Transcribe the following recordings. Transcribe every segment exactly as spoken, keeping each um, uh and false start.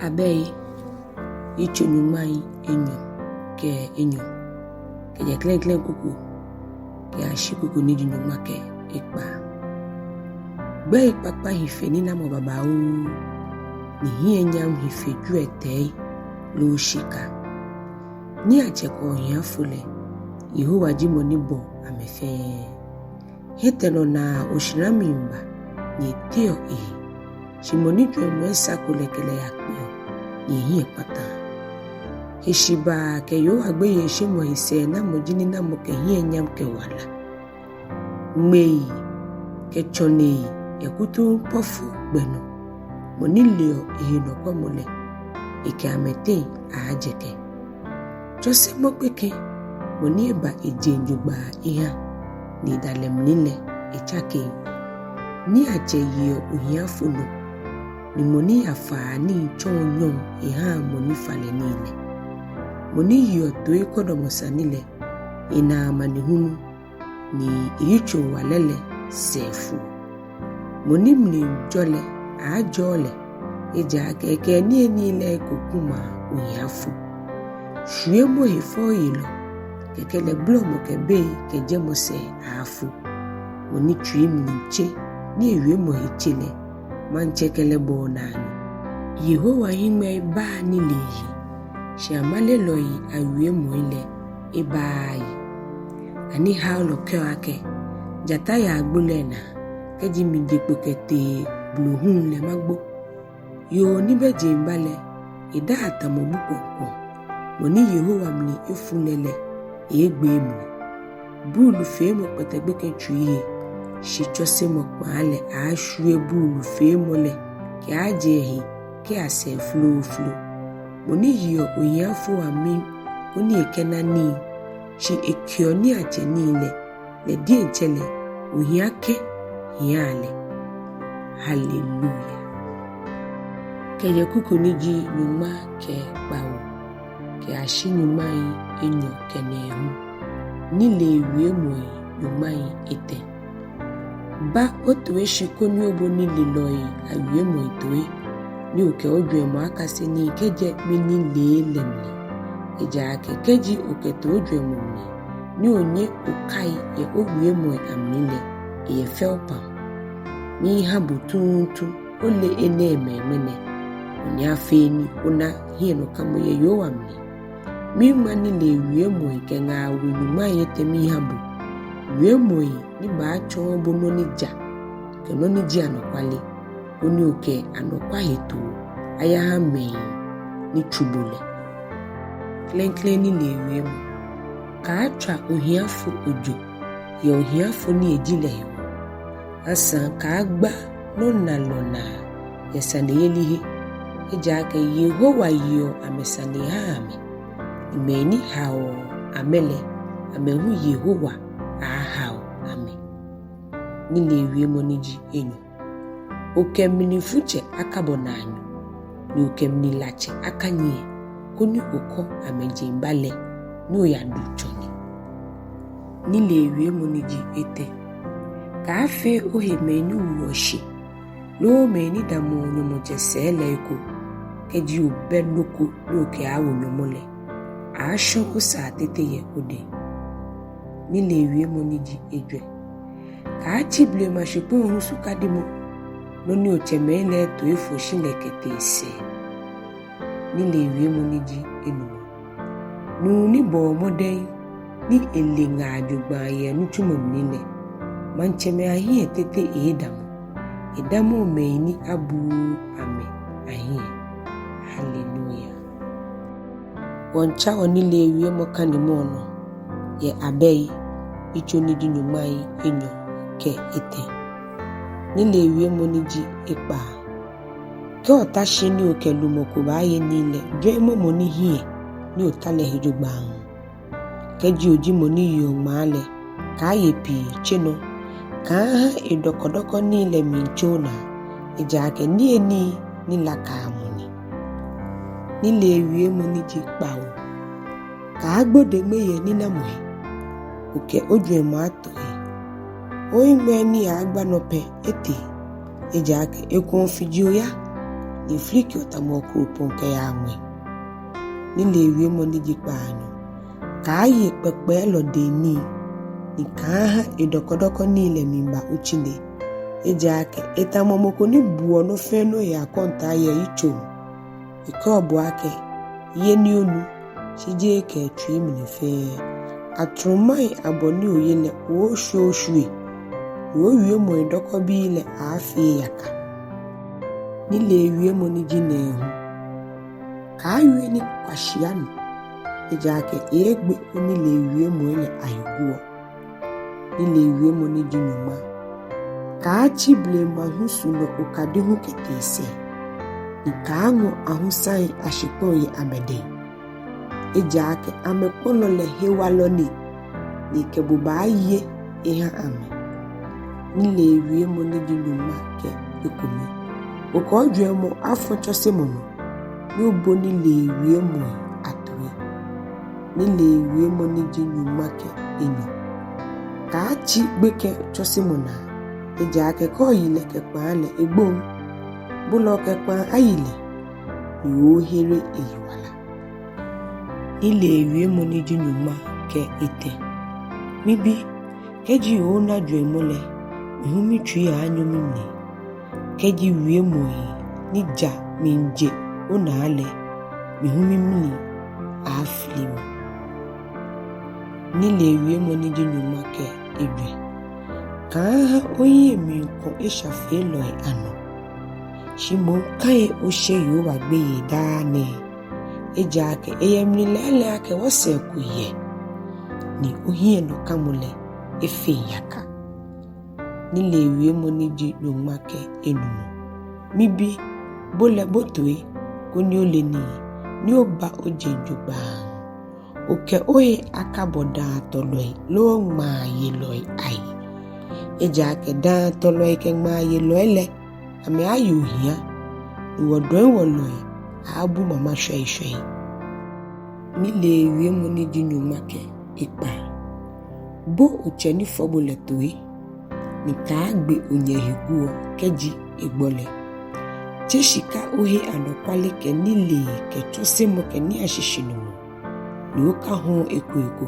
Abɛi, yitso nyɔŋmai enyɔ kɛ enyɔ, kɛjɛ klɛŋklɛŋ kuku kɛyashi kuku ni ji nyɔŋma kɛ ekpaa. Gbɛi kpakpa hi fe ninamɔ babaoo, ni hiɛnyam hi fe jwiɛtɛi loo shika. Niiatsɛ kɛ ohiafo lɛ, Yehowa ji mɔ ni bɔ amɛ fɛɛ. Hiɛtɛlɔ naa oshara miiba, ni eteɔ ehe. Shi mɔ ni jwɛŋmɔ esako lɛ kɛ lɛ yakpeɔ, ni ehiɛ kpataa. Heshibaa kɛ Yehowa gbeyeishemɔ he sɛɛnamɔ ji ninamɔ kɛ hiɛnyam kɛ wala. Ŋmei kɛ tsɔnei yɛ kutumpɔfo gbɛ nɔ. Mɔ ni leɔ ehe nɔkwɛmɔnɔ lɛ, ekɛ amɛteŋ aaajɛkɛ. Tsɔsemɔ gbekɛ, mɔ ni eba ejeŋ jogbaŋŋ eha, ni edalɛ mli lɛ etsakeŋ. Niiatsɛ yeɔ ohiafo nɔ, ni mɔ ni yafaa nii tsɔɔ nyɔŋ ehaa mɔ ni fa lɛ nii lɛ. Mɔ ni yeɔ toikɔdɔmɔ sane lɛ, enaa amanehulu, ni eyitsoŋwalɛ lɛ sɛɛ foɔ. Mɔ ni mli jɔ lɛ, aaajɔɔ lɛ, ejaakɛ ekɛ eniyenii lɛ eko kumaa ohiafo. Shwiemɔ hefɛoyelɔ, kɛkɛ lɛ blɔmɔ kɛ bei kɛ jɛmɔ sɛɛ aaafo. Mɔ ni tsui mli tse, ni ewiemɔ he tse lɛ, maŋtsɛ kɛ lɛ bɔɔ naanyo. Yehowa hiŋmɛi baa nilee yi, shi amalelɔi awiemɔi lɛ, ebaaa yi. Anihaolɔ kɛɔ akɛ: Jata yɛ agbo lɛ naa, kɛji mije kpo kɛtee blohuŋ lɛ magbo. Yoo ni bɛ jeŋba lɛ, edaa tamɔ bu kwɔŋkwɔŋ. Mɔ ni Yehowa mli efu lɛ lɛ, eeegbee mli. Buulufeemɔ kpɛtɛ gbekɛ tsui he, shi tsɔsemɔ kpaa lɛ aaashwie buulufeemɔ lɛ kɛaaje ehe kɛya sɛɛ flooflo. Mɔ ni yeɔ ohiafo amim koni ekɛna nii, shi ekeɔ niiatsɛ nii lɛ, lɛ diɛŋtsɛ lɛ, ohia kɛ hiaa lɛ. Hallelujah. Kɛjɛ kuku ni ji nyɔŋma kɛ kpawo kɛyashi nyɔŋmai enyɔ kɛ nɛɛhu. Nilee wiemɔi nyɔŋmai etɛ. Ba otoi shi koni obo nilelɔi awiemɔi toi, ni okɛ ojwɛŋmɔ akase nii kɛjɛ minilee lɛ mli. Ejaakɛ kɛji okɛto ojwɛŋmɔ mli, ni onyɛ okai yɛ owiemɔi amli lɛ, eyɛ fɛo pam. Miiha bo tuuntu ole enɛɛmɛi ŋmɛnɛ, koni afee ni ona hiɛnɔkamɔ yɛ Yehowa mli. Miiŋma nilee wiemɔi kɛ ŋaawoo nyɔŋmai etɛ miiha bo. Wiemɔi ni baatsɔɔ bo nɔ ni ja kɛ nɔ ni ji anɔkwale, koni okɛ anɔkwa hetoo ayaha mɛi ni tsu bo lɛ. Klɛŋklɛŋ nilee wiemɔ. Kaatswa ohiafo ojo yɛ ohiafo ni eji lɛ hewɔ. Asaŋ kaagba nɔnalɔ naa yɛ saneyelihe. Ejaakɛ Yehowa yeɔ amɛsane ehaa amɛ, ni mɛi ni haoɔ amɛ lɛ, amɛ hu Yehowa aaahao amɛ. Nilee wiemɔ ni ji enyɔ. Okɛ mlifutsɛ akabɔ naanyo, ni okɛ mlilatsɛ akanyiɛ, koni okɔ amɛjeŋba lɛ, ni oyadu tsɔne. Nilee wiemɔ ni ji etɛ. Kaafee ohe mɛi ni woɔ shi, loo mɛi ni damɔɔ nyɔmɔtsɛ sɛɛ lɛ eko. Kɛji obɛ nɔ ko ni okɛaawo nyɔmɔ lɛ, aaashɔ osaa tete yɛ odɛŋ. Nilee wiemɔ ni ji ejwɛ. Kaatsi blema shikpɔŋ husu kadimɔ, nɔ ni otsɛmɛi lɛ to efɔ shi lɛ kɛtee sɛɛ. Nilee wiemɔ ni ji enumɔ. Nuu ni bɔɔ mɔdɛŋ ni ele ŋaa jogbaŋŋ yɛ nitsumɔ mli lɛ, maŋtsɛmɛi ahiɛ tete eedamɔ. Edamɔɔ mɛi ni abuuu amɛ ahiɛ. Hallelujah. Wɔmiitsa wɔnilee wiemɔ kanemɔ nɔ yɛ Abɛi, yitso ni ji nyɔŋmai enyɔ kɛ etɛ. Nilee wiemɔ ni ji ekpaa. Kɛ ota shi ni okɛ lumɔ ko baaye nii lɛ, jwɛŋmɔ mɔ ni hiɛ ni ota lɛ he jogbaŋŋ. Kɛji oji mɔ ni yeɔ ŋmaa lɛ, kaaye pii tse nɔ. Kaaha edɔkɔdɔkɔ nii lɛ miitse onaa, ejaakɛ niyenii ni lakaa mɔ ni. Nilee wiemɔ ni ji kpawo. Kaagbo deŋme yɛ ninamɔ he, okɛ ojwɛŋmɔ ato he. Ohiŋmɛi ni aaagba nɔ pɛ etee, ejaakɛ ekuɔ fiji oya, ni efilikiɔ tamɔ okropɔŋ kɛyaa ŋwɛi. Nilee wiemɔ ni ji kpaanyɔ. Kaaye kpɛkpɛɛlɔ dɛŋ nii, ni kaaha edɔkɔdɔkɔ nii lɛ miiba otsine. Ejaakɛ etamɔ mɔ ko ni buɔ nɔ fɛɛ nɔ he akɔntaa yɛ eyitsoŋ. Ekɛɔ bo akɛ, ye ni onu, shi jeee kɛ etsui mli fɛɛ. Atrɔmai abɔ ni oye lɛ, oooshwe oshwie, ni owiemɔi dɔkɔbii lɛ aaafee yaka. Nilee wiemɔ ni ji nɛɛhu. Kaawie ni kwashia nu, ejaakɛ eeegbe onilee wiemɔi lɛ ahe guɔ. Nilee wiemɔ ni ji nyɔŋma. Kaatsi blema husu nɔ okadi hu kɛtee sɛɛ, ni kaaŋɔ ahusai ashikpɔŋ yɛ amɛdɛŋ. Ejaakɛ amɛkpɔlɔ lɛ hewalɔ ni, ni ekɛ bo baaye eha amɛ. Nilee wiemɔ ni ji nyɔŋma kɛ ekome. Okɛ ojwɛŋmɔ afɔ tsɔsemɔ nɔ, ni obo nilee wiemɔi atoi. Nilee wiemɔ ni ji nyɔŋma kɛ enyɔ. Kaatsi gbekɛ tsɔsemɔ naa, ejaakɛ kɛ oyi lɛ kɛ kpaa lɛ egboŋ. Bo lɛ okɛ kpaa ayi lɛ, ni ooohere eyiwala. Nilee wiemɔ ni ji nyɔŋma kɛ etɛ. Mibi, kɛji oona jwɛŋmɔ lɛ, mi hu mitsui aaanyɔ mimli. Kɛji wiemɔi ni ja miije onaa lɛ, mi hu mimli aaafili mi. Nilee wiemɔ ni ji nyɔŋma kɛ ejwɛ. Kaaha ohiɛ miikɔ eshafeelɔi anɔ, shi moŋ ka he oshe Yehowa gbeyei daa nɛɛ. Ejaakɛ eyɛ mli lɛɛlɛŋ akɛ wɔsɛɛ ko yɛ, ni ohiɛnɔkamɔ lɛ efeŋ yaka. Nilee wiemɔ ni ji nyɔŋma kɛ enumɔ. Mibi, bo lɛ bo toi, koni ole nii, ni oba ojeŋ jogbaŋŋ. Okɛ ohe akabɔ daatɔlɔi loo ŋmaayelɔi ahe. Ejaakɛ daatɔlɔi kɛ ŋmaayelɔi lɛ, amɛaaye ohia, ni wɔdɔi wɔlɔi aaabu mama shwɛishwɛi. Nilee wiemɔ ni ji nyɔŋma kɛ ekpaa. Bo otsɛ ni fɔ bo lɛ toi, ni kaagbe onyɛ he guɔ kɛji egbɔ lɛ. Tse shika ohe anɔkwale kɛ nilee kɛ tsɔsemɔ kɛ nii ashishinumɔ, ni okahɔɔ eko eko.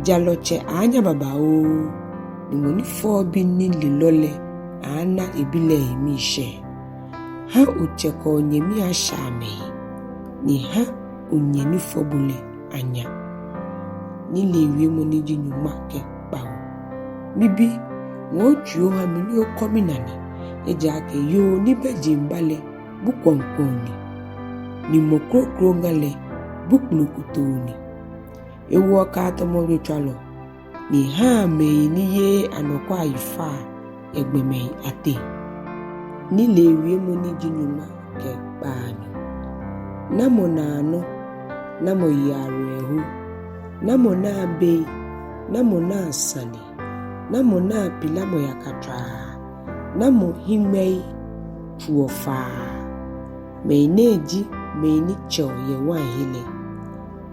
Jalɔ tsɛ aaanya babaoo, ni mɔ ni fɔɔ bi nilelɔ lɛ aaana ebi lɛ he miishɛɛ. Ha otsɛ kɛ onyɛmi ashɛ amɛhe, ni ha onyɛ ni fɔ bo lɛ anya. Nilee wiemɔ ni ji nyɔŋma kɛ kpawo. Mibi, ŋɔɔ otsui oha mi ni okɔ minane, ejaakɛ yoo ni bɛ jeŋba lɛ, bu kwɔŋkwɔŋ ni, ni mɔ kroko ŋa lɛ, bu kplokotoo ni. Ewoɔ kaa tamɔ ojotswalɔ, ni ehaa mɛi ni yeee anɔkwa yi faa yɛ gbɔmɛi ateŋ. Nilee wiemɔ ni ji nyɔŋma kɛ kpaanyɔ. Namɔ naa nɔ, namɔ yeɔ awerɛho, namɔ naa bei, namɔ naa sane, namɔ naa pilamɔ yakatswaa, namɔ hiŋmɛi tsuɔ faa? Mɛi nɛɛ ji mɛi ni tsɛɔ yɛ wain he lɛ,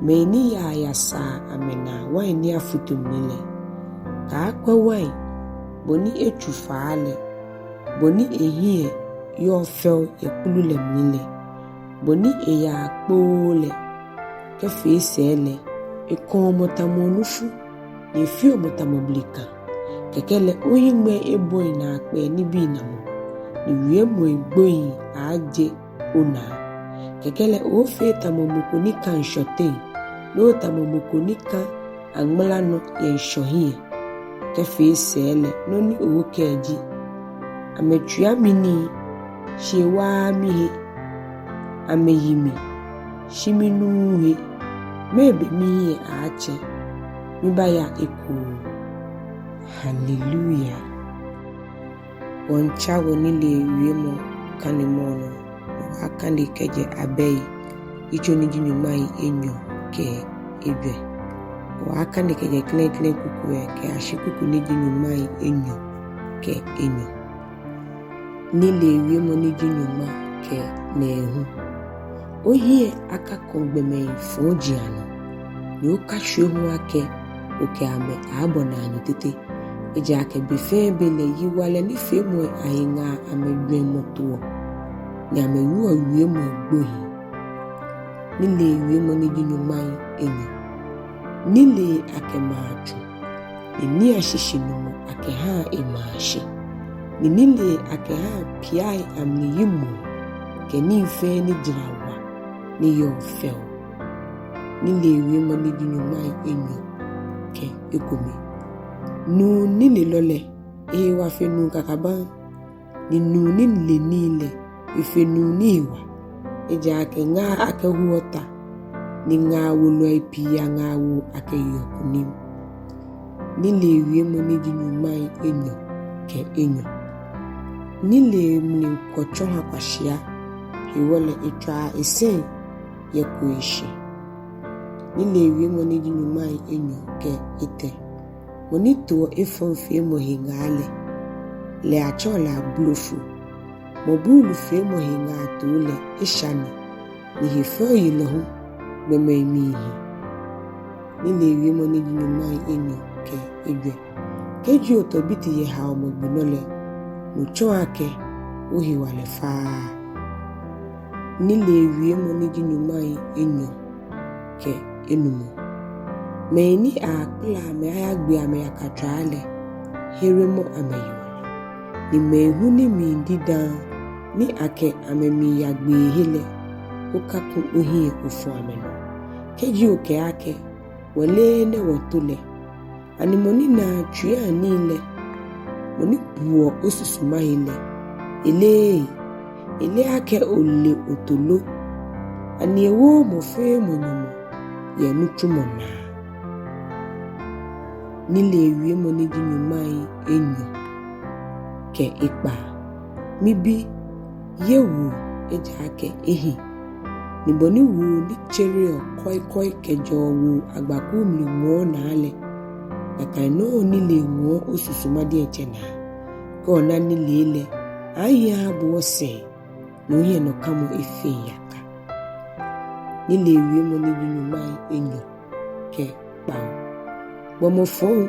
mɛi ni yaa yasaa amɛnaa wain ni afutu mli lɛ. Kaakwɛ wain bɔ ni etsu faa lɛ, bɔ ni ehiɛ yɔɔ fɛo yɛ kpulu lɛ mli lɛ, bɔ ni eyaa kpoo lɛ. Kɛfee sɛɛ lɛ, ekɔɔ mɔ tamɔ onufu, ni efeɔ mɔ tamɔ blika. Kɛkɛ lɛ ohiŋmɛi ebɔi naakpɛɛ nibii namɔ, ni wiemɔi gbohii aaje onaa. Kɛkɛ lɛ oofee tamɔ mɔ ko ni ka ŋshɔ teŋ, loo tamɔ mɔ ko ni ka aŋmala nɔ yɛ ŋshɔ hiɛ. Kɛfee sɛɛ lɛ nɔ ni ookɛɛ ji: Amɛtswia mi nii, shi ewaaa mihe. Amɛyi mi, shi minuuu he. Mɛɛ be mihiɛ aaatsɛ? Mibaaya ekoŋŋ. Hallelujah. Wɔmiitsa wɔnilee wiemɔ kanemɔ nɔ. Wɔbaakane kɛjɛ Abɛi yitso ni ji nyɔŋmai enyɔ kɛ ejwɛ. Wɔbaakane kɛjɛ klɛŋklɛŋ kuku lɛ kɛyashi kuku ni ji nyɔŋmai enyɔ kɛ enyɔ. Nilee wiemɔ ni ji nyɔŋma kɛ nɛɛhu. Ohiɛ akakɔ gbɔmɛi fɔji anɔ, ni okashwe hu akɛ okɛ amɛ aaabɔ naanyo tete. Ejaakɛ be fɛɛ be lɛ yiwalɛ nifeemɔi ahe ŋaa amɛjwɛŋmɔ toɔ. ni amɛwieɔ wiemɔi gbohii. Nilee wiemɔ ni ji nyɔŋmai enyɔ. Nilee akɛmaa tsu, ni nii ashishinumɔ akɛhaa emaa shi, ni nilee akɛhaa piai amli yimuɔ, kɛ nii fɛɛ ni jara wa ni yɔɔ fɛo. Nilee wiemɔ ni ji nyɔŋmai enyɔ kɛ ekome. Nuu nilelɔ lɛ, ehe wa fe nuu kakabaŋ, ni nuu ni le nii lɛ, efe nuu ni he wa. Ejaakɛ ŋaa akɛhuɔ ta, ni ŋaawolɔi pii aŋaawoo akɛyeɔ kunim. Nilee wiemɔ ni ji nyɔŋmai enyɔ kɛ enyɔ. Nilee mli kwɔ tsɔ ha kwashia, hewɔ lɛ etswaa esɛŋ yɛ koishi. Nilee wiemɔ ni ji nyɔŋmai enyɔ kɛ etɛ. Mɔ ni toɔ efɔŋfeemɔ he ŋaa lɛ, lɛ atsɛɔ lɛ ablofo. Mɔ buulufeemɔ he ŋaatoo lɛ, esha ni, ni hefɛoyelɔ hu gbɔmɛi miihi. Nilee wiemɔ ni ji nyɔŋmai enyɔ kɛ ejwɛ. Kɛji otɔ biti yɛ haomɔ gbi nɔ lɛ, no tsɔɔ akɛ ohewalɛ faaa. Nilee wiemɔ ni ji nyɔŋmai enyɔ kɛ enumɔ. Mɛi ni akpala amɛ ayagbe amɛ yakatswaa lɛ, heremɔ amɛyiwala. Ni mɛi hu ni miidi daŋ, ni akɛ amɛ miiyagbee he lɛ, okaku ohiɛ ofɔ amɛnɔ. Kɛji okɛɛ akɛ, wɔleee nɛ wɔto lɛ, ani mɔ ni naa tsuiiaŋ nii lɛ, mɔ ni buɔ osusuma he lɛ, eleee? Eleee akɛ ole oto lo? Ani ewooo mɔ fɛɛ mɔ nyɔmɔ yɛ nitsumɔ naa? Nilee wiemɔ ni ji nyɔŋmai enyɔ kɛ ekpaa. Mibi, ye woo, ejaakɛ ehi. Ni bɔ ni woo ni tsereɔ kɔikɔi kɛjɛɔ woo agbaku mli ŋɔɔ naa lɛ, nakai nɔŋŋ nilee ŋɔɔ osusuma diɛŋtsɛ naa. Kɛ ona nilee lɛ, aaanyiɛ aha bo osɛɛ, ni ohiɛnɔkamɔ efeŋ yaka. Nilee wiemɔ ni ji nyɔŋmai enyɔ kɛ kpawo. Gbɔmɔ fɔŋ,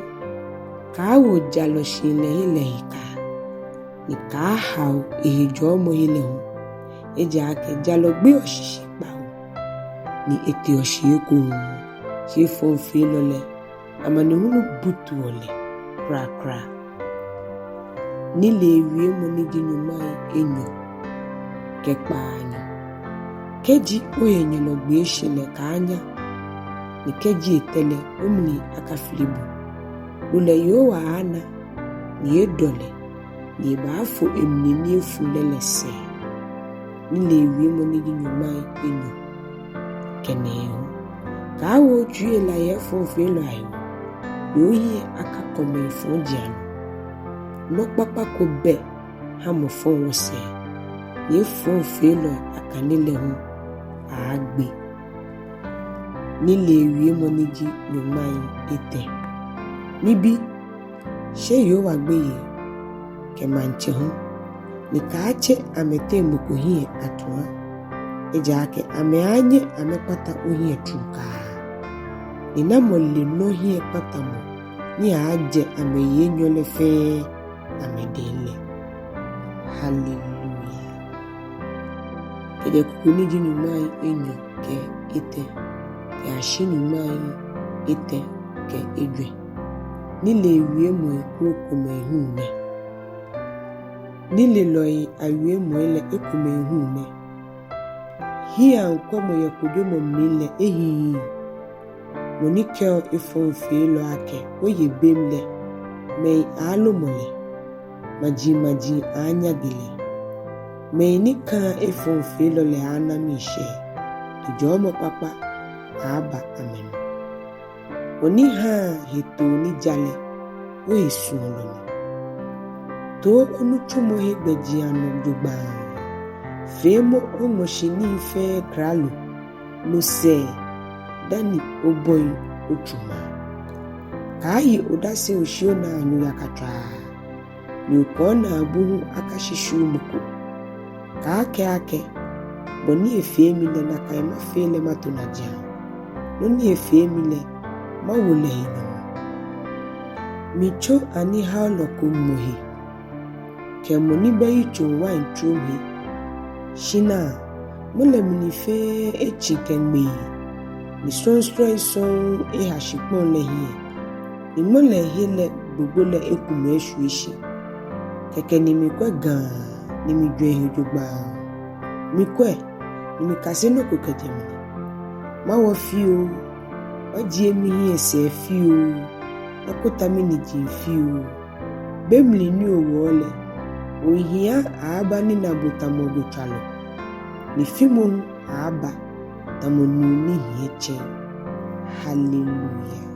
kaawo jalɔ shihilɛhe lɛ he kaa, ni kaahao ehejɔɔmɔhe lɛ hu. Ejaakɛ jalɔ gbeɔ shishi kpawo, ni eteɔ shi ekoŋŋ. Shi efɔŋfeelɔ lɛ, amanehulu butuɔ lɛ kwraa. Nilee wiemɔ ni ji nyɔŋmai enyɔ kɛ kpaanyɔ. Kɛji ohenyɛlɔ gbee shi lɛ, kaanya, ni kɛji etɛ lɛ, omli akafili bo. No lɛ Yehowa aaana, ni edɔ lɛ, ni ebaafo emli ni efu lɛ lɛ sɛɛ. Nilee wiemɔ ni ji nyɔŋmai enyɔ kɛ nɛɛhu. Kaawo otsui ela yɛ efɔŋfeelɔi ahewɔ, ni ohiɛ akakɔ mɛi fɔji anɔ. Nɔ kpakpa ko bɛ ha mɔ fɔŋ wɔsɛɛ, ni efɔŋfeelɔi akane lɛ hu aaagbe. Nilee wiemɔ ni ji nyɔŋmai etɛ. Mibi, she Yehowa gbeyei kɛ maŋtsɛ hu, ni kaatse amɛteŋ mɔ ko hiɛ atua. Ejaakɛ amɛaanyɛ amɛkpata ohiɛ trukaa. Ni namɔ le nɔ hiɛkpatamɔ ni aaajɛ amɛyi enyɔ lɛ fɛɛ amɛdɛŋ lɛ? Hallelujah. Kɛjɛ kuku ni ji nyɔŋmai enyɔ kɛ etɛ kɛyashi nyɔŋmai etɛ kɛ ejwɛ. Nilee wiemɔi krokomɛi hu nɛ. Nilelɔi awiemɔi lɛ ekomɛi hu nɛ. Hiɛaŋkwɛmɔ yɛ kojomɔ mli lɛ ehiii. Mɔ ni kɛɔ efɔŋfeelɔ akɛ, oye bem lɛ, mɛi aalomɔ lɛ, majimaji aanyaŋe lɛ. Mɛi ni kaa efɔŋfeelɔ lɛ aana miishɛɛ, ni jɔɔmɔ kpakpa aaba amɛnɔ. Mɔ ni haa hetoo ni ja lɛ, ohe suɔlɔ ni. Too onitsumɔ he gbɛjianɔ jogbaŋŋ. Feemɔ oŋmɔshi nii fɛɛ klalo, no sɛɛ dani obɔi otsumaa. Kaaye odase oshi onaanyo yakatswaa, ni okɛ onaabu hu akashishiu mɔ ko. Kaakɛɛ akɛ, bɔ ni efee mi lɛ nakai mafee lɛ mato najiaŋ. Nɔ ni efee mi lɛ, mawo lɛ he nyɔmɔ. Mitsɔ anihaolɔ ko ŋmɔ he, kɛ mɔ ni bɛ yitsoŋ wain trom he, Shi naa, ŋmɔ lɛ mli fɛɛ etsi kɛŋmɛ, ni srɔŋsrɔŋi sɔŋŋ eha shikpɔŋ lɛ hiɛ, ni ŋmɔ lɛ he lɛ gbogbo lɛ ekumɔ eshwie shi. Kɛkɛ ni mikwɛ gaa, ni mijwɛŋ he jogbaŋŋ. Mikwɛ, ni mikase nɔ ko kɛjɛ mli. Mawɔ fioo, majie mihiɛ sɛɛ fioo, makota miniji fioo. Be mli ni owɔɔ lɛ, ohia aaaba nina bo tamɔ ojotswalɔ, ni fimɔ aaaba tamɔ nuu ni hiɛ tsɛŋ. Hallelujah.